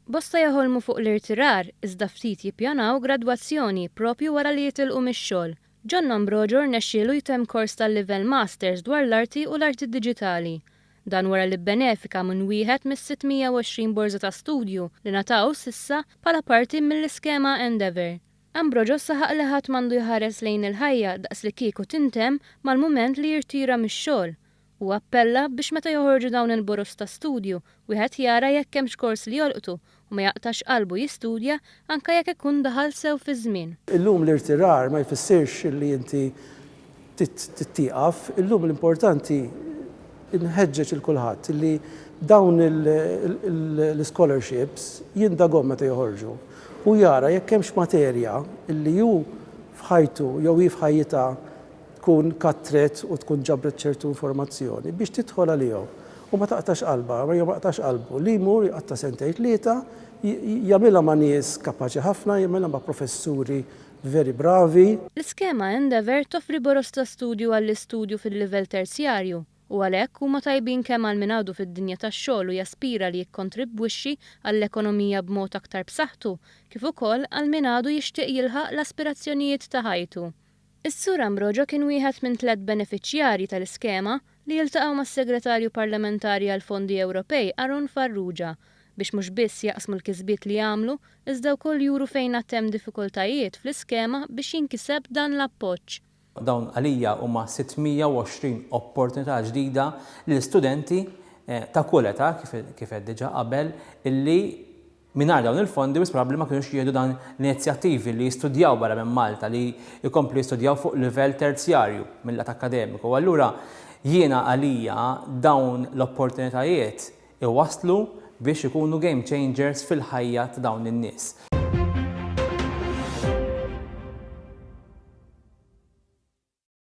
Bosta jaħolmu fuq l-irtirar iżda ftit jippjanaw gradwazzjoni propju wara li jitilqu mix-xogħol. John Ambrogio rnexxielu jtemm kors tal-livell Masters dwar l-arti u l-arti diġitali. Dan wara li bbenefika minn wieħed mis-620 borża ta' studju li ngħataw s'issa bħala parti mill-iskema Endeavour. Ambrogio saħaq li ħadd m'għandu jħares lejn il-ħajja daqs li kieku tintemm mal-mument li jirtira mix-xogħol. Huwa appella biex meta joħorġu dawn il-boroż ta' studju, wieħed jara jekk hemmx kors li jolqtu u ma jaqtax qalbu jistudja anke jekk ikun daħal sew fiż-żmien. Illum l-irtirar ma jfissirx li inti tieqaf, illum l-importanti nħeġġeġ lil kulħadd li dawn l-ischolarships jindagom meta joħorġu u jara jekk hemmx materja li hu f'ħajtu jew hi f'ħajjitha tkun kattret u tkun ġabret ċertu informazzjoni biex tidħol għalihom u ma taqtax qalbha jew ma jaqtax qalbu li jmur jqatta' sentejn tlieta jagħmilha ma' nies kapaċi ħafna, jagħmilha ma' professuri very bravi. L-iskema Endeavour toffri boroż ta' studju għall-istudju fil-livell terzjarju u għalhekk huma tajbin kemm għal min għadu fid-dinja tax-xogħol u jaspira li jikkontribwixxi għall-ekonomija b'mod aktar b'saħħtu kif ukoll għal min għadu jixtieq jilħaq l-aspirazzjonijiet ta' ħajtu. Is-Sur Ambrogio kien wieħed minn tlett benefiċjarji tal-iskema li iltaqgħu mas-Segretarju Parlamentari għall-Fondi Ewropej Aaron Farrugia biex mhux biss jaqsmu l-kisbiet li għamlu iżda wkoll juru fejn għad hemm diffikultajiet fl-iskema biex jinkiseb dan l-appoġġ. Dawn għalija huma 620 opportunità ġdida lil studenti ta' kull età, kif għedt diġà qabel, illi Mingħajr dawn il-fondi wisq probabbli ma kinux jieħdu dan l-inizjattivi li jistudjaw barra minn Malta, li jkomplu jistudjaw fuq livell terzjarju mil-lat akkademiku. U allura jiena għalija dawn l-opportunitajiet iwasslu biex ikunu game changers fil-ħajja ta' dawn in-nies.